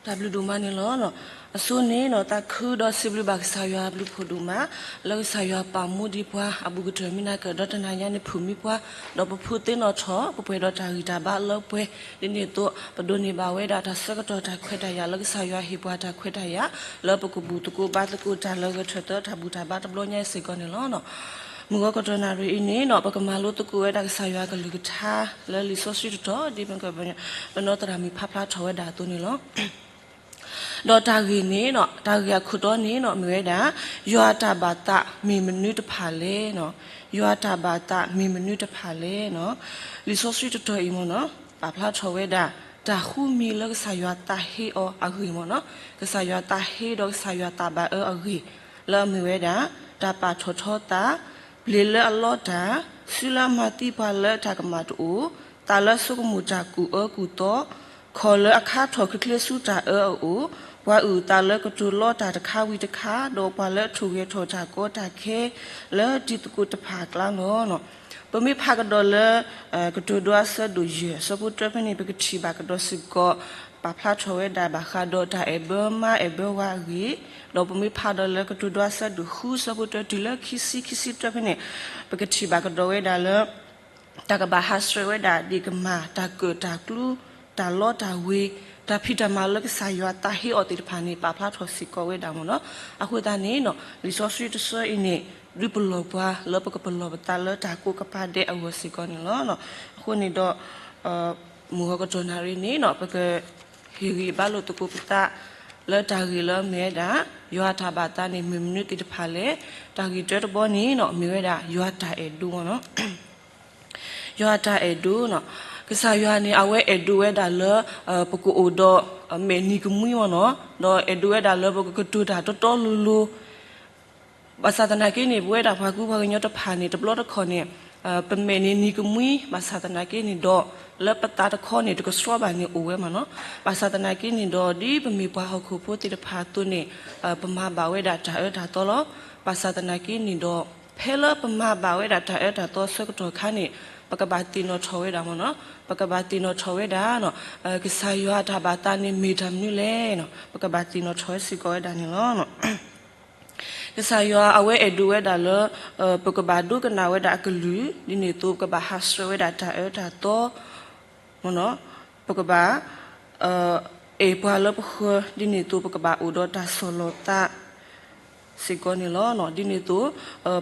တၢ်ဘျုးဒိၣ်မးန့ၣ်လီၤ. အဆိန့ၣ်ဒီး သးခုဒီးစံးဘျုးဘၣ်ကစၢ်ယွၤအဘျုးဖှိၣ်ဒိၣ်မး လၢကစၢ်ယွၤပာ်မူဒံးပှၤအဘူးကတၢၢ်မံနၤကၢၢ် ဒီးတနၤညါန့ၣ်ဖုၣ်မံပှၤ ဒီးပဖုသ့ၣ်နီၣ်ထီၣ် ပပှဲၤဒီးတၢ်ဂံၢ်တၢ်ဘါလၢပှဲၤ ဒ်န့ၣ်အသိး ပဒိးန့ၢ်ဘၣ်ဝဲဒၣ်တၢ်ဆၢကတီၢ်တၢ်ခွဲးတၢ်ယာ်လၢကစၢ်ယွၤဟ့ၣ်ပှၤတၢ်ခွဲးတၢ်ယာ် လၢပကဘူၣ်သကိးဘါသကိးတၢ်လၢဂဲၤဆၢထၢၣ်သၢ တၢ်ဘူၣ်တၢ်ဘါတဘျီညါစ့ၢ်ကီးန့ၣ်လီၤ. မုၢ်ဂီၤကတီၢ်နၣ်ရံၣ်အံၤန့ၣ်ဒီး ပကမၤလိသကိးဝဲဒၣ်ကစၢ်ယွၤကလုၢ်ကထါ လၢလံာ်စီဆှံတတီၤ ဒ်ပက ပနီၢ်သရၣ်မုၣ်ဖးဖျါထီၣ်ဝဲဒၣ်အသိးန့ၣ်လီၤ. ဒီးတၢ်ဂ့ၢ်န့ၣ်ဒီး တၢ်ဂ့ၢ်အခိၣ်တီန့ၣ်ဒီး မ့ၢ်ဝဲဒၣ် ယွၤတၢ်ဘၣ်သးမ့ၢ်မနုၤတဖၣ်လဲၣ်. ယွၤတၢ်ဘၣ်သးမ့ၢ်မနုၤတဖၣ်လဲၣ်. လံာ်စီဆှံတတီၤအံၤမ့ၢ်နီၤ ပာ်ဖျါထီၣ်ဝဲဒၣ် တၢ်ဃုမံၤလၢကစၢ်ယွၤသးဟ့အီၤအဂ့ၢ်မ့ၢ်နီၤ, ကစၢ်ယွၤသးဟ့ဒီးကစၢ်ယွၤသးဘၣ်အၢအဂ့ၢ် လၢအမ့ၢ်ဝဲဒၣ် တၢ်ပာ်ထီၣ်ထီသး, ဘျ့လၢအလီတၢ်, စုလၢအမၤသံပှၤလၢတၢ်ကမၣ်တအိၣ်, သးလၢဆိကမိၣ်တၢ်ကူၣ်အၢကူၣ်သီ, ခီၣ်လၢအခါထီၣ်ချ့ချ့ဆူတၢ်အၢအအိၣ်, ပှၤအုၣ်သးလၢကတိၤလီတၢ်တခါဝံၤတခါ, ဒီးပှၤလၢအထိၣ်ဂဲၤထီၣ်တၢ်ကီတၢ်ခဲ လၢတံၤသကိးတဖၣ်အကျါလီၤ. ပမ့ၢ်ဖးကဒီးလၢ ကတိၤဒိအဆၢဒိၣ်ယဲၢ် ဆၢဖိတၢဖဲန့ၣ် ပကထံၣ်ဘၣ်ကဒီးစ့ၢ်ကီး ပာ်ဖျါထီၣ်ဝဲဒၣ်ဘၣ်ဃးဒီးတၢ်အဲၣ်ဘၢမါအဲၣ်ဘၢဝၤအဂ့ၢ်, ဒီးပမ့ၢ်ဖးဒီးလၢကတိၤဒိအဆၢဒိၣ်ဃု ဆၢဖိတၢတုၤလၢခံဆံ ခံဆံတၢဖဲန့ၣ် ပကထံၣ်ဘၣ်ကဒီးဝဲဒၣ်လၢ တၢ်ကဘၣ်ဟးဆှဲးဝဲဒၣ်ဒ့ၣ်ကမၢ် တၢ်ကၢၣ်တၢ်ကျူ တၢ်လီတၢ်ဝ့ၤ တၢ်ဖံးတၢ်မၤလၢကစၢ်ယွၤသးဟ့အီၤသ့ၣ်တဖၣ်န့ၣ် ပာ်ဖျါထီၣ်စ့ၢ်ကီးဝဲဒၣ်မ့ၢ်နီၤ. အဃိသတးန့ၣ် လံာ်စီဆှံတဆၢအံၤန့ၣ် ဒုးပလီၢ်ပှၤလၢပကပလီၢ်ပသးလၢတၢ်ကိးကပၤဒဲးအဂီၢ်စ့ၢ်ကီးန့ၣ်လီၤ. အဃိန့ၣ်ဒီး မုၢ်ဂီၤကတီၢ်နၣ်ရံၣ်န့ၣ် ပကဟ့ၣ်ဂံၢ်ဘါလိာ်သကိးပသး လၢတၢ်ဂ့ၢ်လၢမ့ၢ်ဝဲဒၣ် ယွၤအတၢ်ဘၣ်သးန့ၣ်မ့ၢ်မနုၤသ့ၣ်တဖၣ်လဲၣ်. တၢ်ဂ့ၢ်တၢတဘီန့ၣ် မ့ၢ်ဝဲဒၣ် ယွၤတၢ်အဲၣ်ဒိၣ်မ့ၢ်နီၤ. ယွၤအတၢ်အဲၣ်ဒိၣ်နီၤ. ကစၢ်ယွၤန့ၣ် အဝဲအဲၣ်ဒိၣ်ဝဲဒၣ်လၢ ပကအိၣ်ဒီး မဲာ်နံၤကမှံမ့ၢ်နီၤ, ဒီးအဲၣ်ဒိၣ်ဝဲဒၣ်လၢပကကတိၤတၢ်တီတီလိၤလိၤ ဘၣ်ဆၣ်သနာ်က့န့ၣ် ပဝဲဒၣ်ပှၤကူပှၤကညီတဖၣ်န့ၣ် တဘျီတခီၣ်န့ၣ် ပမဲာ်န့ၣ်နံၤကမှံ ဘၣ်ဆၣ်သနာ်က့န့ၣ်ဒီး လၢပသးတခီန့ၣ် တကဆှီဘၣ်န့ၣ်အိၣ်ဝဲမ့ၢ်နီၤ. ဘၣ်ဆၣ်သနာ်က့န့ၣ်ဒီး ဒ်ပမ့ၢ်ပှၤဟီၣ်ခိၣ်ဖိသ့ၣ်တဖၣ်အသိးန့ၣ် ပမၤဘၣ်ဝဲဒၣ်တၢ်အၢတၢ်သီလီၤ. ဘၣ်ဆၣ်သနာ်က့န့ၣ်ဒီး ဖဲလၢပမၤဘၣ်ဝဲဒၣ်တၢ်အၢတၢ်သီအဆၢကတီၢ်အခါန့ၣ် ပကဘၣ်သ့ၣ်နီၣ်ထီၣ်ဝဲဒၣ်မ့ၢ်နီၤ, ပကဘၣ်သ့ၣ်နီၣ်ထီၣ်ဝဲဒၣ် ကစၢ်ယွၤအတၢ်ဘၣ်သးန့ၣ်မ့ၢ်တၢ်မနုၤလဲၣ်, ပကဘၣ်သ့ၣ်နီၣ်ထီၣ်ဝဲစ့ၢ်ကီးဝဲဒၣ်န့ၣ်လီၤ. ကစၢ်ယွၤအဝဲအဲၣ်ဒိၣ်ဝဲဒၣ်လၢ ပကဘၣ်ဒိကနၣ်ဝဲဒၣ်အကလုၢ်, ဒ်န့ၣ်အသိး ပကဘၣ်ဟးဆှဲးဝဲဒၣ်တၢ်အၢတၢ်သီ ပကဘၣ် အဲၣ်ပှၤလၢပဃၢၤ, ဒ်န့ၣ်အသိး ပကဘၣ်အိၣ်ဒီးတၢ်ဆီၣ်လီၤသး စ့ၢ်ကီးန့ၣ်လီၤ. ဒ်န့ၣ်အသိး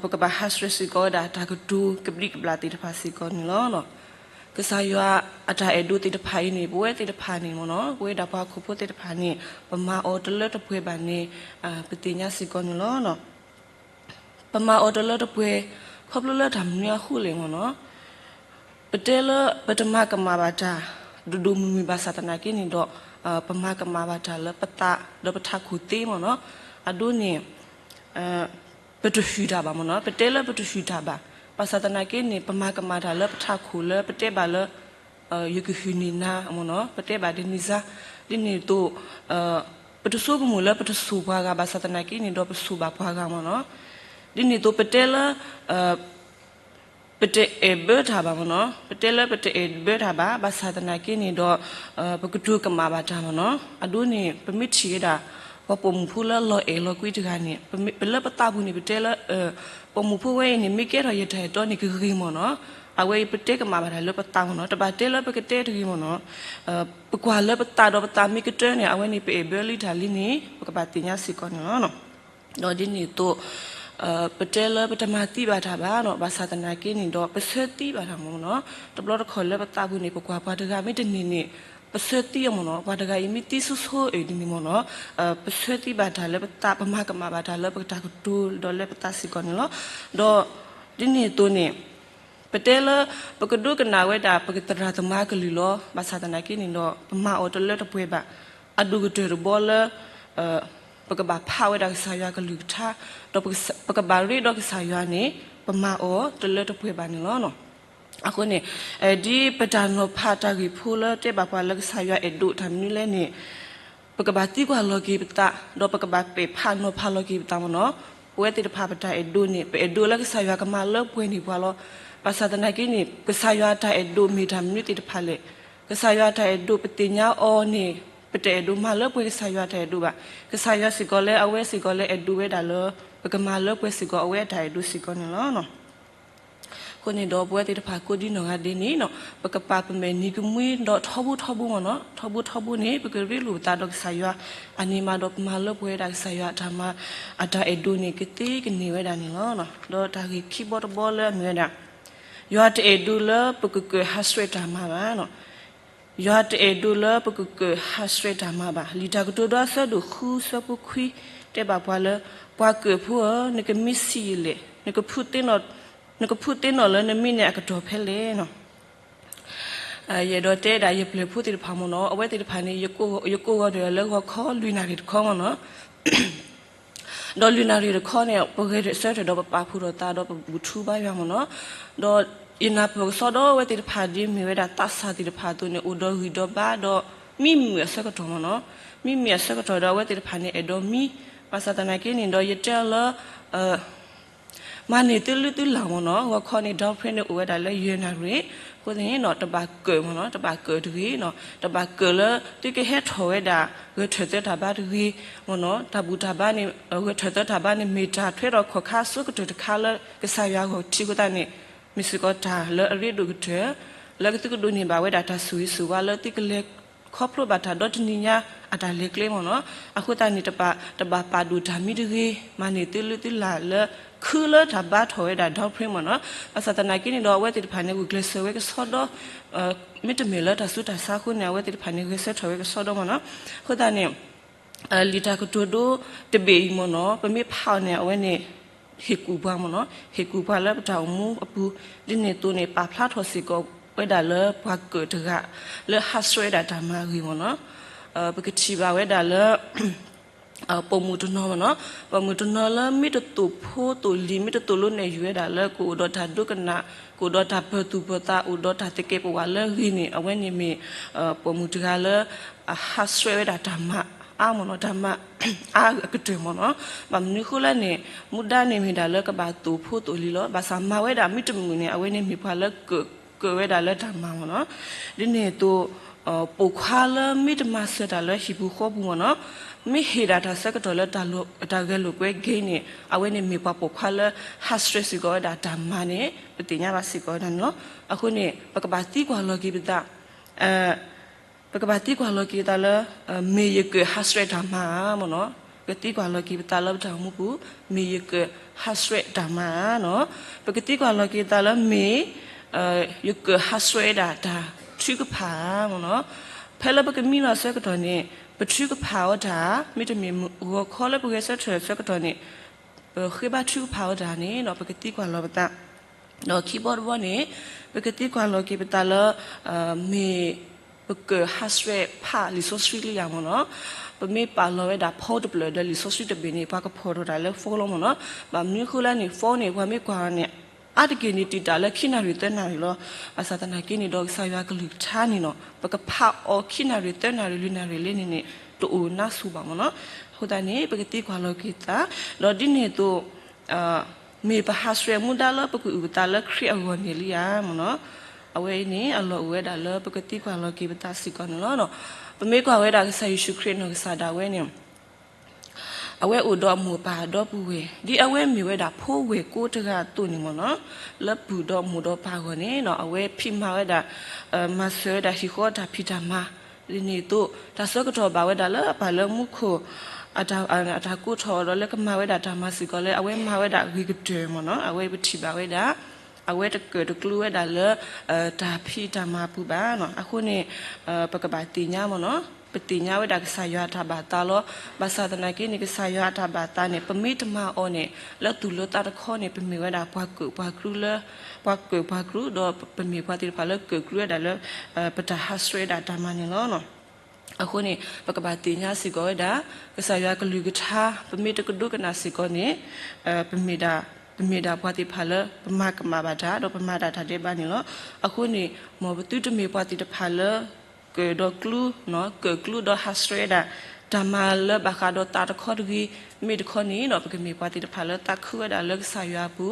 ပကဘၣ်ဟးဆှဲးစ့ၢ်ကီးဝဲဒၣ်တၢ်ကတိၤကဘျံးကဘျၣ်သ့ၣ်တဖၣ်စ့ၢ်ကီးန့ၣ်လီၤ. ကစၢ်ယွၤအတၢ်အဲၣ်ဒိၣ်သ့ၣ်တဖၣ်အံၤန့ၣ် ပဝဲသ့ၣ်တဖၣ်န့ၣ်မ့ၢ်နီၤ, ပဝဲဒၣ်ပှၤဟီၣ်ခိၣ်ဖိသ့ၣ်တဖၣ်န့ၣ် ပမၤအီၤတလၢတပှဲၤဘၣ်န့ၣ် ပသ့ၣ်ညါစ့ၢ်ကီးန့ၣ်လီၤ. ပမၤအီၤတလၢတပှဲၤ ခီဖျိလၢတၢ်မနုၤအဃိလဲၣ်မ့ၢ်နီၤ, ပတဲလၢပတမၤကမၣ်ဘၣ်တၢ် ဒိၣ်ဒိၣ်မုၢ်မုၢ်ဘၣ်ဆၣ်သနာ်က့န့ၣ်ဒီး ပမၤကမၣ်ဘၣ်တၢ်လၢပသးဒီးပထးခိၣ်သ့မ့ၢ်နီၤ, အဒိန့ၣ် ပတဟုၣ်တၢ်ဘၣ်မ့ၢ်နီၤ, ပတဲလၢပတဟုၣ်တၢ်ဘၣ်, ဘၣ်ဆၣ်သနာ်က့န့ၣ် ပမၤကမၣ်တၢ်လၢပထးခိၣ်လၢပတဲဘၣ်လၢ ယကဟုၣ်န့ၢ်နၤမ့ၢ်နီၤ, ပတဲဘၣ်ဒ်န့ၣ်စါ, ဒ်န့ၣ်အသိး ပတဆိကမိၣ်လၢပတဆိၣ်ပှၤဂၤဘၣ်ဆၣ်သနာ်က့န့ၣ်ဒီးပဆိၣ်ဘၣ်ပှၤဂၤမ့ၢ်နီၤ, ဒ်န့ၣ်အသိးပတဲလၢ ပတအဲၣ်ဘၢတၢ်ဘၣ်မ့ၢ်နီၤ, ပတဲလၢပတအဲၣ်ဘၢတၢ်ဘၣ်, ဘၣ်ဆၣ်သနာ်က့န့ၣ်ဒီး ပကတိၤကမၣ်ဘၣ်တၢ်မ့ၢ်နီၤ, အဒိန့ၣ် ပမ့ၢ်ထံၣ်ဝဲဒၣ် ပှၤပိာ်မုၣ်ဖိလၢလီၤအဲၣ်လီၤကွံတဂၤန့ၣ် ပလၢပသးပူၤန့ၣ် ပတဲလၢ ပိာ်မုၣ်ဖိဝဲအံၤန့ၣ် မ့ၢ်ကဲထီၣ်ယတၢ်အဲၣ်တီန့ၣ်ကဂ့ၤမ့ၢ်နီၤ, အဝဲအံၤပတဲကမၣ်ဘၣ်တၢ်လၢပသးမ့ၢ်နီၤ, တဘၣ်တဲလၢပကတဲတဂ့ၤမ့ၢ်နီၤ, ပကွၢ်လၢပသးဒီးပသးမ့ၢ်ကတၢၢ်န့ၣ် အဝဲန့ၣ်ပအဲၣ်ဘၢလံတၢ်လံန့ၣ် ပကဘၣ်သ့ၣ်ညါစ့ၢ်ကီးန့ၣ်လီၤ. ဒီးဒ်န့ၣ်အသိး ပတဲလၢပတမၤသံဘၣ်တၢ်ဘၣ်နီၤ, ဘၣ်ဆၣ်သနာ်က့န့ၣ်ဒီး ပဆၢသံဘၣ်တၢ်မ့ၢ်နီၤ, တဘျီတခီၣ်လၢပသးပူၤန့ၣ် ပကွၢ်ပှၤတဂၤမ့ၢ်တန့ၢ်န့ၣ် ပဆၢသံအီၤမ့ၢ်နီၤ, ပှၤတဂၤအံၤမ့ၢ်သံဆိဆိအံၤဒ်န့ၣ်မ့ၢ်နီၤ, ပဆၢသံဘၣ်တၢ်လၢပသး, ပမၤကမၣ်ဘၣ်တၢ်လၢပတၢ်ကတိၤဒီးလၢပသးစ့ၢ်ကီးန့ၣ်လီၤ. ဒီးဒ်န့ၣ်အသိးန့ၣ် ပတဲလၢ ပကဒိကနၣ်ဝဲဒၣ် ပကသရၣ်သမါကလုၢ်လီၤ, ဘၣ်ဆၣ်သနာ်က့န့ၣ်ဒီး ပမၤအီၤတလၢတပှဲၤဘၣ်, အဒိၣ်ကတၢၢ်တဘီလၢ ပကဘၣ်ဖးဝဲဒၣ်ကစၢ်ယွၤကလုၢ်ကထါ, ဒီးပကဘၣ်ရ့ဒီးကစၢ်ယွၤန့ၣ် ပမၤအီၤတလၢတပှဲၤဘၣ်န့ၣ်လီၤ. အဃိန့ၣ် ဒ်ပတၢ်နီၤဖးတၢ်ဂ့ၢ်ဖိလၢတဲဘၣ်ပှၤလၢကစၢ်ယွၤအဲၣ်ဒိးတၢ်မနုၤလဲၣ်န့ၣ် ပကဘၣ်သံကွၢ်လီၤက့ၤပသး, ဒီးပကဘၣ်ပဲာ်ဖးနီၤဖးလီၤက့ၤပသးမ့ၢ်နီၤ, ပဝဲသ့ၣ်တဖၣ်ပတၢ်အဲၣ်ဒိးန့ၣ် ပအဲၣ်ဒိးလၢကစၢ်ယွၤကမၤလၢပှဲၤန့ၢ်ပှၤလီၤ. ဘၣ်ဆၣ်သနာ်က့န့ၣ် ကစၢ်ယွၤတၢ်အဲၣ်ဒိးမ့ၢ်တၢ်မနုၤသ့ၣ်တဖၣ်လဲၣ်. ကစၢ်ယွၤတၢ်အဲၣ်ဒိးပသ့ၣ်ညါအီၤန့ၣ် ပတအဲၣ်ဒိးမၤလၢပှဲၤကစၢ်ယွၤတၢ်အဲၣ်ဒိးဘၣ်. ကစၢ်ယွၤစ့ၢ်ကီးလၢအဝဲစ့ၢ်ကီးလၢအဲၣ်ဒိးဝဲဒၣ်လၢ ပကမၤလၢပှဲၤစ့ၢ်ကီးအဝဲအတၢ်အဲၣ်ဒိးစ့ၢ်ကီးန့ၣ်လီၤ. အဃိန့ၣ်ဒီး ပဝဲသ့ၣ်တဖၣ်ကိးဒ်နီၢ်ဂၤဒဲးန့ၣ်နီၤ ပကပာ်ပမဲာ်နံၤကမှံဒီးထီဘိထီဘိမ့ၢ်နီၤ, ထီဘိထီဘိန့ၣ် ပကရ့လိာ်ပသးဒီးကစၢ်ယွၤ အန့ၣ်မးဒီးပမၤလၢပှဲၤဝဲဒၣ်ကစၢ်ယွၤအတၢ်မၤ အတၢ်အဲၣ်ဒိးန့ၣ် ကသ့ကန့ၢ်ဝဲဒၣ်န့ၣ်လီၤ. ဒီးတၢ်ဂ့ၢ်ခံဘီတဘီလၢအမ့ၢ်ဝဲဒၣ် ယွၤတအဲၣ်ဒိးလၢပကကၢၣ်ဟးဆှဲးတၢ်မၤဘၣ်. ယွၤတအဲၣ်ဒိးလၢပကကၢၣ်ဟးဆှဲးတၢ်မၤဘၣ်. လံာ်တၢ်ကတိၤဒိ အဆၢဒိၣ်ဃု ဆၢဖိခွံ တဲဘၣ်ပှၤလၢ ပှၤကၢၣ်ဖိဧၢ, နကမံဆံးယလဲၣ်, နကဖုသ့ၣ်နီၣ်, နကဖုသ့ၣ်နီၣ်လၢနမံန့ၣ်အကတီၢ်ဖဲလဲၣ်နီၤ. ယအဲၣ်ဒိးတဲဒၣ်ယပျဲၢ်ဖိသ့ၣ်တဖၣ်မ့ၢ်နီၤ, အဝဲသ့ၣ်တဖၣ်န့ၣ် ယကိးဂီၤဒီးလၢဂီၤခီလွံၢ်နၣ်ရံၣ်တခီမ့ၢ်နီၤ. ဒီးလွံၢ်နၣ်ရံၣ်တခီန့ၣ် ပဂဲၤဆၢထၢၣ်ဒီးပပာ်ဖှိၣ်ထီၣ်သးဒီးပဘူၣ်ထူဘါယွၤမ့ၢ်နီၤ. ဒီးယနၢ်ပၢၢ်ကစီဒီဝဲသ့ၣ်တဖၣ်ဒ်မ့ၢ်ဝဲဒၣ်သးစၢ်သ့ၣ်တဖၣ်အသိးန့ၣ် အိၣ်ဒီးဂံၢ်ဒီးဘါဒီး မံမုာ်အဆၢကတီၢ်မ့ၢ်နီၤ. မံမုာ်အဆၢကတီၢ်ဒီးအဝဲသ့ၣ်တဖၣ်န့ၣ် အဲၣ်ဒိးမံ, ဘၣ်ဆၣ်သနာ်က့န့ၣ်ဒီး ယတဲအီၤလၢ မၤန့ၢ်သုလုသုလၢ်မ့ၢ်နီၤ. ဂီၤခီန့ၣ် down payment န့ၣ် အိၣ်ဝဲဒၣ်လၢယဲၢ်နၣ်ရံၣ်, အဃိသတးန့ၣ်နီၤ တဘၣ်ကၢၣ်မ့ၢ်နီၤ, တဘၣ်ကၢၣ်တဂ့ၤနီၤ, တဘၣ်ကၢၣ်လၢသုကဟဲထီၣ်ဝဲဒၣ် ဂဲၤထၢၣ်သၢတၢ်ဘါတဂ့ၤမ့ၢ်နီၤ. တၢ်ဘူၣ်တၢ်ဘါန့ၣ် ဂဲၤထၢၣ်သၢတၢ်ဘါန့ၣ် မ့ၢ်တၢ်ထွဲဒီးခီၣ်ခါအဆိကတၢၢ်တခါလၢကစၢ်ယွၤအဂီၢ်ထံးအဃိသတးန့ၣ် မ့ၢ်စ့ၢ်ကီးတၢ်လၢအရ့ဒိၣ်ကတၢၢ် လၢကသုကဒိးန့ၢ်ဘၣ်ဝဲဒၣ်တၢ်ဆိၣ်ဂ့ၤဆိၣ်ဝါလၢသုကလဲၤခီဖျိဘၣ်တၢ်ဒီတနံၤညါအတၢ်လဲၤကျဲမ့ၢ်နီၤ. အဃိသတးန့ၣ် တဘၣ်ပာ်ဒိၣ်တၢ်မံတဂ့ၤ, မၤန့ၢ်သုလုသုလၢ်လၢ ခုလၢတၢ်ဘါထီၣ်ဝဲဒၣ် down payment မ့ၢ်နီၤ. ဘၣ်ဆၣ်သနာ်က့န့ၣ်ဒီး အဝဲသ့ၣ်တဖၣ်န့ၣ် ဂုာ်ကျဲးစၢးဝဲကစီဒီ မ့တမ့ၢ်လၢတၢ်ဆူးတၢ်ဆါအဃိန့ၣ် အဝဲသ့ၣ်တဖၣ်န့ၣ် ဂဲၤဆၢထၢၣ်ဝဲကစီဒီမ့ၢ်နီၤ. အဃိသတးန့ၣ် လံာ်တၢ်ကတိၤဒိတဘ့ၣ်အံၤမ့ၢ်နီၤ ပမ့ၢ်ဖးအီၤန့ၣ် အဝဲန့ၣ် ဟ့ၣ်ကူၣ်ပှၤမ့ၢ်နီၤ, ဟ့ၣ်ကူၣ်ပှၤလၢပတၢ်အိၣ်မူအပူၤ, ဒ်န့ၣ်အသိးန့ၣ် ပာ်ဖျါထီၣ်စ့ၢ်ကီးဝဲဒၣ်လၢပှၤကၢၣ်တဂၤ လၢဟးဆှဲးဝဲဒၣ်တၢ်မၤအဂ့ၢ်မ့ၢ်နီၤ. ပကထံၣ်ဘၣ်ဝဲဒၣ်လၢ ပိာ်မုၣ်တနီၤမ့ၢ်နီၤ, ပိာ်မုၣ်တနီၤလၢမ့ၢ်တသိၣ်ဖိသိၣ်လံၤ မ့ၢ်တသိၣ်လိနဲၣ်ယုာ်ဝဲဒၣ်လၢကအိၣ်ဒီးတၢ်ဒိကနၣ်, ကအိၣ်ဒီးတၢ်ပၢၢ်သူၣ်ပၢၢ်သး အိၣ်ဒီးတၢ်သကဲးပဝးလၢအဂ့ၤန့ၣ် အဝဲန့ၣ်မ့ၢ် ပိာ်မုၣ်တဂၤလၢ အဟးဆှဲးဝဲဒၣ်တၢ်မၤအါမ့ၢ်နီၤ, တၢ်မၤအါအကတၢၢ်မ့ၢ်နီၤ. ဘၣ်မနုၤအဃိလဲၣ်န့ၣ် မူဒါန့ၣ်မ့ၢ်ဒၣ်လၢကဘၣ်သိၣ်ဖိသိၣ်လံၤလီၤ. ဘၣ်ဆၣ်မၤဝဲဒၣ်မ့ၢ်တမုာ်န့ၣ် အဝဲန့ၣ်မ့ၢ်ပှၤလၢကၢၣ်ဝဲဒၣ်လၢတၢ်မၤမ့ၢ်နီၤ. ဒ်န့ၣ်အသိး ပိာ်ခွါလၢမ့ၢ်တမၤစၢၤတၢ်လၢဟံၣ်ပူၤဃီပူၤမ့ၢ်နီၤ, မ့ၢ်ဟ့ၣ်ဒၣ်တၢ်ဆၢကတီၢ်လၢတၢ်ဂဲၤလိာ်ကွဲက့ၤန့ၣ် အဝဲန့ၣ်မ့ၢ်ပှၤပိာ်ခွါလၢဟးဆှဲးစ့ၢ်ကီးဝဲဒၣ်တၢ်မၤန့ၣ် ပသ့ၣ်ညါဘၣ်စ့ၢ်ကီးဝဲဒၣ်န့ၣ်လီၤ. အဃိန့ၣ် ပကဘၣ်သံကွၢ်လီၤက့ၤပသး ပကဘၣ်သံကွၢ်လီၤက့ၤပသးလၢ မ့ၢ်ယကၢၣ်ဟးဆှဲးတၢ်မၤဧါမ့ၢ်နီၤ. ပကသံကွၢ်လီၤက့ၤပသးလၢပတၢ်အိၣ်မူပူၤ မ့ၢ်ယကၢၣ်ဟးဆှဲးတၢ်မၤဧါနီၤ. ပကသံကွၢ်လီၤက့ၤပသးလၢမ့ၢ် ယကၢၣ်ဟးဆှဲးဒၣ်တၢ်ထုကဖၣ်ဧါမ့ၢ်နီၤ. ဖဲလၢပကမံလီၤဆၢကတီၢ်န့ၣ် ပထုကဖၣ်အီၤတၢ် မ့တမ့ၢ်ဂီၤခီလၢပဂဲၤဆၢထၢၣ်ဆၢကတီၢ်န့ၣ် ပဃ့ဘါထုကဖၣ်အီၤတၢ်န့ၣ်နီၤ ပကသံကွၢ်လီၤပသး ဒီးခံဘီတဘီန့ၣ် ပကသံကွၢ်လီၤက့ၤပသးလၢ မ့ၢ်ပကၢၣ်ဟးဆှဲးဖးလံာ်စီဆှံလံဧါမ့ၢ်နီၤ. ပမ့ၢ်ပာ်လီၤဝဲဒၣ်ဖီတဖျၢၣ်ဒီးလံာ်စီဆှံတဘ့ၣ်န့ၣ် ပှၤကဖီၣ်ထီၣ်တၢ်လၢဖီလီၤမ့ၢ်နီၤ. ဘၣ်မနုၤအဃိလဲၣ်န့ၣ် ဖီန့ၣ် ပှၤမ့ၢ်ကွၢ်အီၤန့ၣ် အါတက့ၢ်န့ၣ်တုၤတၢ်လၢခံနၣ်ရံၣ်သၢနၣ်ရံၣ်လီၤ. ဘၣ်ဆၣ်သနာ်က့န့ၣ်ဒီးကစၢ်ယွၤကလုၢ်ကထါန့ၣ်နီၤ ပကဖးအီၤခံနၣ်ရံၣ်သၢနၣ်ရံၣ် လွံၢ်နၣ်ရံၣ်လၢန့ၣ်န့ၣ် တအိၣ်နါဆူၣ်ဘၣ်မ့ၢ်နီၤ. အဃိသတးန့ၣ် ပကသံကွၢ်လီၤက့ၤသး ဒီးဒ်န့ၣ်အသိး မ့ၢ်ပဟးဆှဲးမူဒါလၢပကအုၣ်ပသးလၢခရံာ်အဂီၢ်န့ၣ်လံဧါမ့ၢ်နီၤ. အဝဲအံၤန့ၣ် အလီၢ်အိၣ်ဝဲဒၣ်လၢပကသံကွၢ်လီၤက့ၤပသးစ့ၢ်ကီးန့ၣ်လီၤ. ပမ့ၢ်ကွၢ်ဝဲဒၣ်ကစၢ်ယ့ၣ်ၡူးခရံာ်နီၢ်ကစၢ်ဒၣ်ဝဲန့ၣ် အဝဲအိၣ်ဒီးအမိၢ်အပၢ်ဒီပုၢ်ဝဲၢ် ဒ်အဝဲမ့ၢ်ဝဲဒၣ်ဖိဝဲၢ်ကိတဂၤအသိးန့ၣ်မ့ၢ်နီၤ, လၢပုၢ်ဒီးမိၢ်ဒီးပၢ်အဂီၢ်န့ၣ်နီၤ အဝဲဖံးမၤဝဲဒၣ် မၤစၢၤဝဲဒၣ်ဟံၣ်ဃီတၢ်ဖံးတၢ်မၤ ဒ်န့ၣ်အသိး တၢ်ဆၢကတီၢ်ဘၣ်ဝဲဒၣ်လၢအပၢ်လၢမူခိၣ် အတၢ်ကိးထီၣ်ဒီးလၢကမၤဝဲဒၣ်တၢ်မၤစ့ၢ်ကီးလၢ အဝဲမၤဝဲဒၣ်ဂ့ၤကတၢၢ်မ့ၢ်နီၤ, အဝဲပထံၣ်ဘၣ်ဝဲဒၣ် အဝဲတကၢၣ်တကျူဝဲဒၣ်လၢ တၢ်ဖံးတၢ်မၤပူၤဘၣ်နီၤ. အဃိန့ၣ် ပကဘၣ်သ့ၣ်ညါမ့ၢ်နီၤ, ပသ့ၣ်ညါဝဲဒၣ်ကစၢ်ယွၤအတၢ်ဘၣ်သးလီၤ. ဘၣ်ဆၣ်သနာ်က့န့ၣ် ကစၢ်ယွၤအတၢ်ဘၣ်သးန့ၣ် ပမ့ၢ်တမၤအီၤန့ၣ် လၢသူၣ်လၢသးတခီန့ၣ် ပမ့ၢ်ဝဲဒၣ်ပှၤကၢၣ်ပှၤကျူလၢ ပှၤကၢၣ်ပှၤကျူ ဒီးပမ့ၢ်ပှၤသ့ၣ်တဖၣ်လၢကၢၣ်ကျူဝဲဒၣ်လၢ ပတၢ်ဟးဆှဲးဒၣ်တၢ်မၤန့ၣ်လီၤ. အဃိန့ၣ် ပကဘၣ်သ့ၣ်ညါစ့ၢ်ကီးဝဲဒၣ် ကစၢ်ယွၤကလုၢ်ကထါ ပမ့ၢ်တကဒိကနၣ်စ့ၢ်ကီးန့ၣ် ပမ့ၢ်ဒၣ် ပမ့ၢ်ဒၣ်ပှၤသ့ၣ်တဖၣ်လၢ ပမၤကမၣ်ဘၣ်တၢ် ဒီးပမၤဒၣ်တၢ်ဒဲးဘးန့ၣ်လီၤ. အဃိန့ၣ် မ်ပသုတမ့ၢ်ပှၤသ့ၣ်တဖၣ်လၢ ကၢၣ်ဒီးကျူ ကၢၣ်ကျူဒီးဟးဆှဲးဒၣ် တၢ်မၤလၢဘၣ်ဃးဒီးသးတခီတဂ့ၤ, မ့ၢ်တခီန့ၣ်ဒီး ပကမ့ၢ်ပှၤသ့ၣ်တဖၣ်လၢသးခုဝဲဒၣ်လၢကစၢ်ယွၤအပူ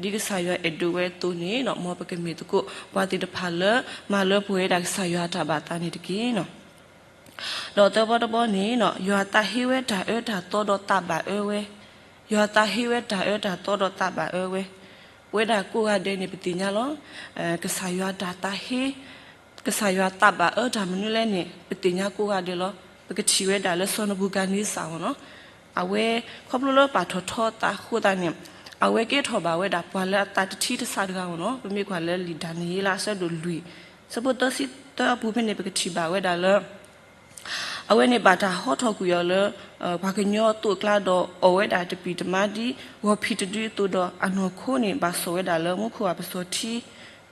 ၤ, ဒ်ကစၢ်ယွၤအဲၣ်ဒိးဝဲအသိးန့ၣ် မ်ပကမ့ၢ်သကိး ပှၤသ့ၣ်တဖၣ်လၢ မၤလၢပှဲၤဝဲဒၣ်ကစၢ်ယွၤအတၢ်ဘၣ်သးန့ၣ်တက့ၢ်နီၤ. ဒီးသၢဘီတဘီန့ၣ် ယွၤသးဟ့ဝဲတၢ်အၢတၢ်သီဒီးသးဘၣ်အၢဝဲ, ယွၤသးဟ့ဝဲတၢ်အၢတၢ်သီဒီးသးဘၣ်အၢဝဲ, ပဝဲဒၣ်ကိးဂၤဒဲးန့ၣ် ပသ့ၣ်ညါလီၤ. ကစၢ်ယွၤတၢ်သးဟ့ ကစၢ်ယွၤသးဘၣ်အၢတၢ်မနုၤလဲၣ်န့ၣ် ပသ့ၣ်ညါကိးဂၤဒဲးလီၤ. ပကထံၣ်ဝဲဒၣ်လၢစီၤနဘူၤခၣ်နံစၢ်မ့ၢ်နီၤ, အဝဲခီဖျိလၢပာ်ထီၣ်ထီသးအဃိသတးန့ၣ် အဝဲကဲထီၣ်ဘၣ်ဝဲဒၣ်ပှၤလၢအသးတထံတစးတဂၤမ့ၢ်နီၤ. ပမ့ၢ်ကွၢ်လၢလံာ်ဒၤနံးယ့လးအဆၢဒိၣ်လွံၢ် ဆၢဖိသၢဆံသၢအပူၤဖဲန့ၣ် ပကထံၣ်ဘၣ်ဝဲဒၣ်လၢ အဝဲန့ၣ်ဘၣ်တၢ်ဟီထီၣ်ကွံာ်အီၤလၢ ပှၤကညီအသိးအကျါဒီး အီၣ်ဝဲဒၣ်တပံာ်တမါဒ်ဂီၤဖံးတဒုအသိးဒီး အနီၢ်ခိန့ၣ် ဘၣ်စီၣ်ဝဲဒၣ်လၢမူခိၣ်အပစီၤထံ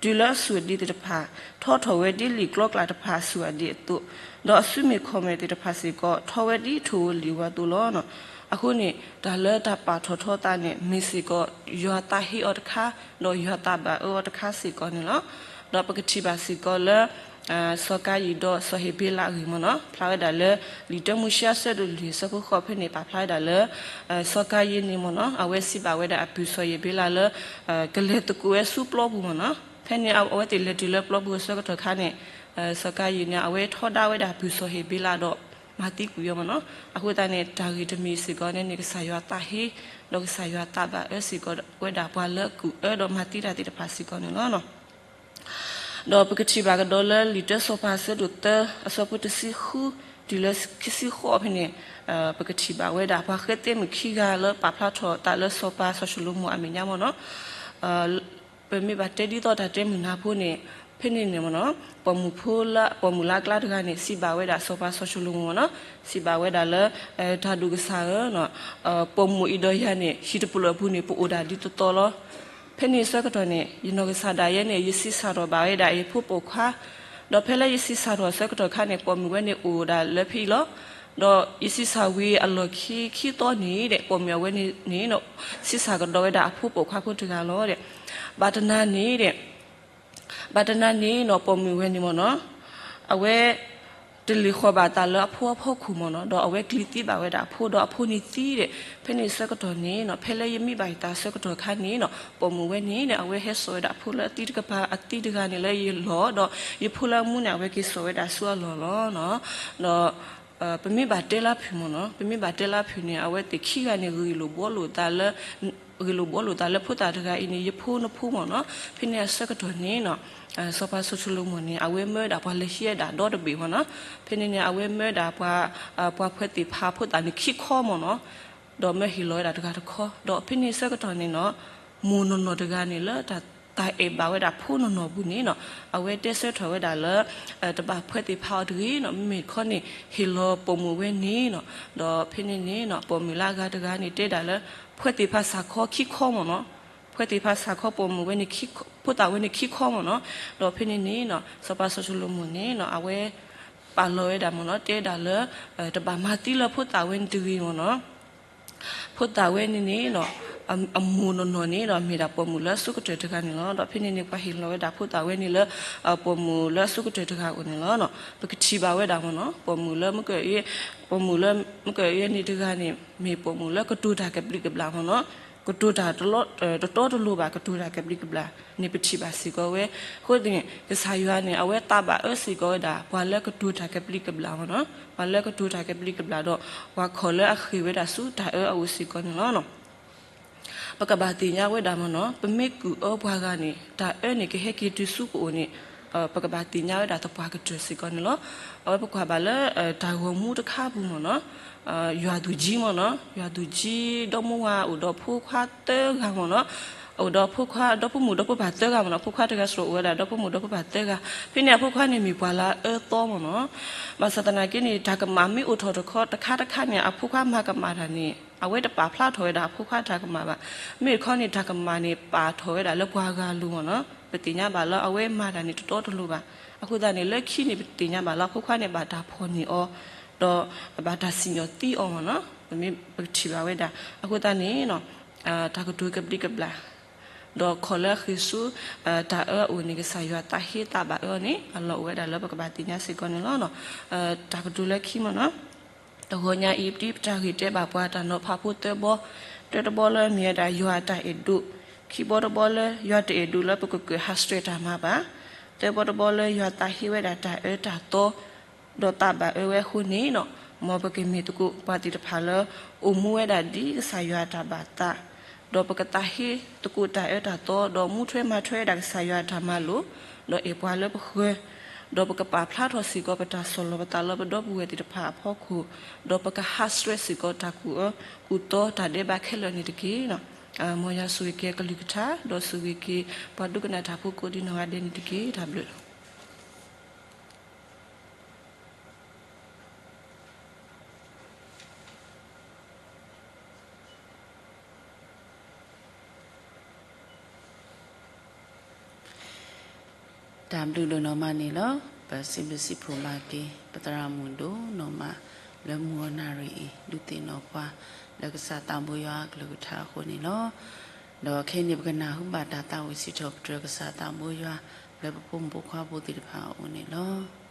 တုၤလၢအဆူၣ်အဒံးသ့ၣ်တဖၣ် ထီထီၣ်ဝဲဒ်လံာ်ကျိကျါတဖၣ်အဆူၣ်အဒံးအသိး, ဒီးအစုမ့ၢ်ခီၣ်မဲာ်သ့ၣ်တဖၣ်စ့ၢ်ကီး ထီဝဲဒ်ထိၣ်ဧိၤလံာ်ဧိၤအသိးလီၤ. အဃိန့ၣ် တၢ်လၢတၢ်ပာ်ထီၣ်ထီသးန့ၣ် မ့ၢ်စ့ၢ်ကီး ယွၤသးဟ့အီၤတခါ ဒီးယွၤသးဘၣ်အၢအီၤတခါစ့ၢ်ကီးန့ၣ်လီၤ. ဒီးပကထံၣ်ဘၣ်စ့ၢ်ကီးလၢ စီၤကၤယံၣ်ဒီးစီၤဟ့းဘ့လးအဂ့ၢ်မ့ၢ်နီၤ, ဖျါဝဲဒၣ်လၢ လံာ်တၢမိၤၡ့အဆၢဒိၣ်လွံၢ်အဆၢဖိဃိးဖဲန့ၣ် ပာ်ဖျါဝဲဒၣ်လၢ စီၤကၤယံၣ်န့ၣ်မ့ၢ်နီၤ အဝဲစံးဘၣ်ဝဲဒၣ်အပုၢ်စီၤဟ့းဘ့လးလၢ ကလဲၤသကိးဝဲဆူပျီပူၤမ့ၢ်နီၤ. ဖဲန့ၣ်အဝဲသ့ၣ်လဲၤတုၤလၢပျီပူၤအဆၢကတီၢ်ခါန့ၣ် စီၤကၤယံၣ်န့ၣ် အဝဲထီဒါဝဲဒၣ်အပုၢ်စီၤဟ့းဘ့လးဒီး မၤသံကွံာ်အီၤမ့ၢ်နီၤ. အဃိသတးန့ၣ် တၢ်ဂ့ၢ်တမံၤစ့ၢ်ကီးန့ၣ်န့ၣ် ကစၢ်ယွၤသးဟ့ ဒီးကစၢ်ယွၤသးဘၣ်အၢစ့ၢ်ကီးဝဲဒၣ်ပှၤလၢအကူၣ်အၢဒီးမၤသံတၢ်သ့ၣ်တဖၣ်စ့ၢ်ကီးန့ၣ်လီၤ. ဒီးပကထံၣ်ဘၣ်ကဒီးလၢလံာ်တၢစီၤပၤအဆၢဒိၣ်သၢ အဆၢဖိတဆံဃု တုၤလၢခံဆံဃိးဖဲန့ၣ် ပကထံၣ်ဘၣ်ဝဲဒၣ်ပှၤဃဲသဲမုၣ်ခံဂၤလၢပာ်ဖျါထီၣ်သးလၢစီၤပၤစီၤၡလိၤမိၣ်အမဲာ်ညါမ့ၢ်နီၤ. ပမ့ၢ်ဘၣ်တဲဒ်သိးတၢ်တဲမုာ်နၤဖိန့ၣ် ဖဲန့ၣ်န့ၣ်မ့ၢ်နီၤ ပိာ်မုၣ်ဖိလၢ ပိာ်မုၣ်လၢအကျါတဂၤန့ၣ် စံးဘၣ်ဝဲဒၣ်စီၤပၤစီၤၡလိၤမိၣ်မ့ၢ်နီၤ, စံးဘၣ်ဝဲဒၣ်လၢ တၢ်ဒိၣ်ကစၢ်ဧၢ ပိာ်မုၣ်အံၤဒီးယၤန့ၣ် ဟံၣ်တပလီၢ်အပူၤန့ၣ် ပအိၣ်ဒၣ်ဒ်သိးသိးလီၤ. ဖဲန့ၣ်အဆၢကတီၢ်န့ၣ် ယနီၢ်ကစၢ်ဒၣ်ယဲန့ၣ် ယဆံးစၢ်ထီၣ်ဘၣ်ဝဲဒၣ်ယဖိပိာ်ခွါ, ဒီးဖဲလၢယဆံးစၢ်ထီၣ်အဆၢကတီၢ်ခါန့ၣ် ပိာ်မုၣ်ဝဲန့ၣ်အိၣ်ဒၣ်လၢဖဲအံၤလီၤ. ဒီးယဆံးစၢ်ဝံၤအလီၢ်ခံခံသီန့ၣ်ဒီး ပိာ်မုၣ်အဝဲန့ၣ်န့ၣ် ဆံးစၢ်ကဒီးဝဲဒၣ်အဖိပိာ်ခွါဖိတဂၤလီၤဒီး ဘၣ်တနၤန့ၣ်ဒီး ဘၣ်တနၤန့ၣ်နီၤ ပိာ်မုၣ်ဝဲန့ၣ်မ့ၢ်နီၤ အဝဲ တလ့ၤဃီၤဘၣ်အသးလၢအဖိအဖီခိၣ်မ့ၢ်နီၤ ဒီးအဝဲကျံၤသံဘၣ်ဝဲဒၣ်အဖိဒီးအဖိန့ၣ်သံဒီး ဖဲန့ၣ်ဆၢကတီၢ်န့ၣ်နီၤ ဖဲလၢယမံဘၣ်ယသးဆၢကတီၢ်ခါန့ၣ်နီၤ ပိာ်မုၣ်ဝဲန့ၣ်ဒီး အဝဲဟဲစိာ်ဝဲဒၣ်အဖိလၢအသံတကပၤအသံတဂၤန့ၣ်လၢယလီၢ် ဒီးယဖိလၢအမူန့ၣ် အဝဲက့ၤစိာ်ဝဲဒၣ်ဆူအလီၢ်လီၤ. ဒီး ပမ့ၢ်ဘၣ်တဲလၢဖုၣ်မ့ၢ်နီၤ ပမ့ၢ်ဘၣ်တဲလၢဖုၣ်န့ၣ် အဝဲသ့ၣ်ခံဂၤန့ၣ် ဂ့ၢ်လိာ်ဘှီလိာ်သးလၢ ဂ့ၢ်လိာ်ဘှီလိာ်သးလၢဖိသၣ်တဂၤအံၤန့ၣ် ယဖိနဖိမ့ၢ်နီၤ ဖဲန့ၣ်အဆၢကတီၢ်န့ၣ်နီၤ စီၤပၤစီၤၡလိၤမိၣ်န့ၣ် အဝဲမၢဝဲဒၣ်ပှၤလၢဟံးဝဲဒၣ်ဒီတဘ့ၣ်မ့ၢ်နီၤ ဖဲန့ၣ်န့ၣ် အဝဲမၢဝဲဒၣ်ပှၤ ပှၤဖှဲးသ့ၣ်ဖးဖိသၣ်န့ၣ်ခံခီမ့ၢ်နီၤ ဒီးမၢဟ့ၣ်လီၤဝဲဒၣ်တဂၤတခီ ဒီးဖဲန့ၣ်ဆၢကတီၢ်န့ၣ်နီၤ မိၢ်နီၢ်နီၢ်တဂၤန့ၣ်လၢတၢ် တၢ်အဲၣ်ဘၣ်ဝဲဒၣ်ဖိနီၢ်နီၢ်ပူၤန့ၣ်နီၤ အဝဲတဲဆၢထၢၣ်ဝဲဒၣ်လၢ တဘၣ်ဖှဲးသ့ၣ်ဖးအီၤတဂ့ၤနီၤ မ့မ့ၢ်တခီန့ၣ် ဟ့ၣ်လီၤပိာ်မုၣ်ဝဲန့ၣ်နီၤ ဒီးဖဲန့ၣ်န့ၣ်နီၤ ပိာ်မုၣ်လၢအဂၤတဂၤန့ၣ်တဲဒၣ်လၢ ဖှဲးသ့ၣ်ဖးစၢ်ခီခံခီမ့ၢ်နီၤ ဖှဲးသ့ၣ်ဖးစၢ်ခီပိာ်မုၣ်ဝဲန့ၣ် ဖိသၣ်ဝဲန့ၣ်ခံခီမ့ၢ်နီၤ ဒီးဖဲန့ၣ်န့ၣ်နီၤ စီၤပၤစီၤၡလိၤမိၣ်န့ၣ်နီၤ အဝဲ ပာ်လီၤဝဲဒၣ်မ့ၢ်နီၤ တဲဒၣ်လၢ တဘၣ်မၤသံလၢဖိသၣ်ဝဲန့ၣ်တဂ့ၤမ့ၢ်နီၤ ဖိသၣ်ဝဲန့ၣ်န့ၣ်နီၤ အမိၢ်နီၢ်နီၢ်န့ၣ်ဒီးမ့ၢ်ဒၣ်ပိာ်မုၣ်လၢအဆိကတၢၢ်တဂၤန့ၣ်လီၤ. ဒီးဖဲန့ၣ်န့ၣ် ပှၤဟ့ၣ်လီၤဝဲဒၣ်ဖိသၣ်ဝဲန့ၣ်လၢ ပိာ်မုၣ်လၢအဆိကတၢၢ်တဂၤအအိၣ်န့ၣ်လီၤ. ပကထံၣ်ဘၣ်ဝဲဒၣ်မ့ၢ်နီၤ ပိာ်မုၣ်လၢမုၢ်က ပိာ်မုၣ်လၢမုၢ်ကယဲၢ်န့ၣ်တဂၤန့ၣ် မ့ၢ်ပိာ်မုၣ်လၢကတိၤတၢ်ကဘျံးကဘျၣ်မ့ၢ်နီၤ ကတိၤတၢ်တတီတလိၤဘၣ် ကတိၤတၢ်ကဘျံးကဘျၣ်န့ၣ် ပထံၣ်ဘၣ်စ့ၢ်ကီးဝဲ. အဃိန့ၣ် ကစၢ်ယွၤန့ၣ် အဝဲသးဘၣ်အၢစ့ၢ်ကီးဝဲဒၣ် ပှၤလၢကတိၤတၢ်ကဘျံးကဘျၣ်မ့ၢ်နီၤ ပှၤလၢကတိၤတၢ်ကဘျံးကဘျၣ်ဒီး ပှၤခီၣ်လၢအဃ့ၢ်ဝဲဒၣ်ဆူတၢ်အၢအအိၣ်စ့ၢ်ကီးန့ၣ်လီၤ. ပကဘၣ်သ့ၣ်ညါဝဲဒၣ်မ့ၢ်နီၤ ပမ့ၢ်ကူၣ်အၢပှၤဂၤန့ၣ် တၢ်အၢန့ၣ်ကဟဲက့ၤတုၤဆူပအိၣ်န့ၣ် ပကဘၣ်သ့ၣ်ညါဝဲဒၣ်သပှၢ်ကတၢၢ်စ့ၢ်ကီးန့ၣ်လီၤ. အဝဲပကွၢ်ဘၣ်လၢ တၢ်ဂီၤမူတခါပူၤမ့ၢ်နီၤ ယွၤသူၣ်ကၠံမ့ၢ်နီၤ ယွၤသူၣ်ကၠံ ဒီမါဝၤအိၣ်ဒီးဖိခွါသၢဂၤမ့ၢ်နီၤ အိၣ်ဒီးဖိခွါ ဒီဖိမုၣ်ဒီဖိပၢ်သၢဂၤမ့ၢ်နီၤ ဖိခွါတဂၤစ့ၢ်ကီးအိၣ်ဝဲဒၣ်ဒီဖိမုၣ်ဒီဖိပၢ်သၢဂၤ ဖဲန့ၣ်အဖိခွါန့ၣ်မ့ၢ်ပှၤလၢအအၢသီမ့ၢ်နီၤ ဘၣ်ဆၣ်သနာ်က့န့ၣ် တၢ်ကမၣ်မ့ၢ်အိၣ်ထီၣ်တခီတခါတခါန့ၣ် အဖိခွါမၤကမၣ်တၢ်န့ၣ် အဝဲတပာ်ဖျါထီၣ်ဝဲဒၣ်အဖိခွါတၢ်ကမၣ်ဘၣ်. မ့ၢ်တခီန့ၣ် တၢ်ကမၣ်န့ၣ် ပာ်ထီၣ်ဝဲဒၣ်လၢပှၤဂၤလိၤမ့ၢ်နီၤ ပသ့ၣ်ညါဘၣ်လၢအဝဲမၤတၢ်န့ၣ်တတီတလိၤဘၣ်. အဃိသတးန့ၣ် လၢခံန့ၣ် ပသ့ၣ်ညါဘၣ်လၢအဖိခွါန့ၣ် ဘၣ်တၢ်ဖီၣ်န့ၢ်အီၤ ဒီးဘၣ်တၢ်စံၣ်ညီၣ်သံအီၤမ့ၢ်နီၤ ပမ့ၢ်ပကထံၣ်ဘၣ်ဝဲဒၣ်. အဃိသတးန့ၣ် တၢ်ကတိၤကဘျံးကဘျၣ် ဒီးခီၣ်လၢအဃ့ၢ်ဆူ တၢ်အၢအအိၣ်န့ၣ် ကစၢ်ယွၤသးဟ့သးဘၣ်အၢန့ၣ် အလီၢ်အိၣ်ဝဲဒၣ်လၢပကဘၣ်သ့ၣ်ညါစ့ၢ်ကီးန့ၣ်လီၤ. တၢ်ကတိၤလၢခံမ့ၢ်နီၤ တဂီၤညါအံၤ ပတံၤပတၢ်ဂ့ၢ်တဲဘၣ်ပှၤတၢ်နီၤဖးဖိသၢဘီ, တၢတဘီလၢမ့ၢ်ဝဲဒၣ်ယွၤအတၢ်အဲၣ်ဒိး, ခံဘီတဘီလၢယွၤတအဲၣ်ဒိးလၢပကကၢၢ်ဟးဆှဲးတၢ်မၤဘၣ်, သၢဘီတဘီလၢယွၤသးဟ့ဝဲဒၣ်တၢ်အၢတၢ်သီ ဒီးသးဘၣ်အၢဝဲအဃိန့ၣ်, မ်ပကမ့ၢ်သကိးပှၤသ့ၣ်တဖၣ်လၢ အိၣ်မူဝဲဒၣ်ဒ်ကစၢ်ယွၤအတၢ်ဘၣ်သး, ဒီးပကသးဟ့သကိးတၢ်အၢတၢ်သီ, ဒီးမူထွဲမၤထွဲဝဲဒၣ်ကစၢ်ယွၤအတၢ်မၤလိာ်, ဒီးအဲၣ်ပှၤလၢပဃၢၤ, ဒီးပကပာ်ဖျါထီၣ်စ့ၢ်ကီးပတၢ်ဆီၣ်လီၤပသးလၢပဒီပုၢ်ဝဲၢ်သ့ၣ်တဖၣ်အဖီခိၣ်, ဒီးပကဟးဆှဲးစ့ၢ်ကီးတၢ်ကူၣ်အၢကူၣ်သီတၢ်ဒဲးဘးခဲလၢာ်န့ၣ်တက့ၢ်. မ်ယွၤဆိၣ်ဂ့ၤက့ၤအကလုၢ်ကထါ, ဒီးဆိၣ်ဂ့ၤက့ၤပှၤဒိကနၣ်တၢ်ဖိကိးဒ်နီၢ်ဂၤဒဲးန့ၣ်တက့ၢ်. တၢ်ဘျုးတၢ်ဘျုးဒိၣ်နီၢ်မးန့ၣ်လီၤ. ပစံးဘျုးစံးဖှိၣ်ဘၣ်က့ၤ ပသရၣ်မုၣ်ဒိၣ်နီၢ်မး လၢမုၢ်ဂီၤနၣ်ရံၣ်အံၤ ဒုးသ့ၣ်နီၣ်ပှၤ လၢကစၢ်သးဘိယွၤအကလုၢ်ကထါအဃိန့ၣ်လီၤ. ဒီးခဲအံၤန့ၣ် ပကနၢ်ဟူဘၣ်တၢ်သးဝံၣ်စံးထီၣ်ပတြၢၤကစၢ်သးဘိယွၤ လၢပဖိမုၣ်ဖိခွါဖိသ့ၣ်တဖၣ်အအိၣ်န့ၣ်လီၤ.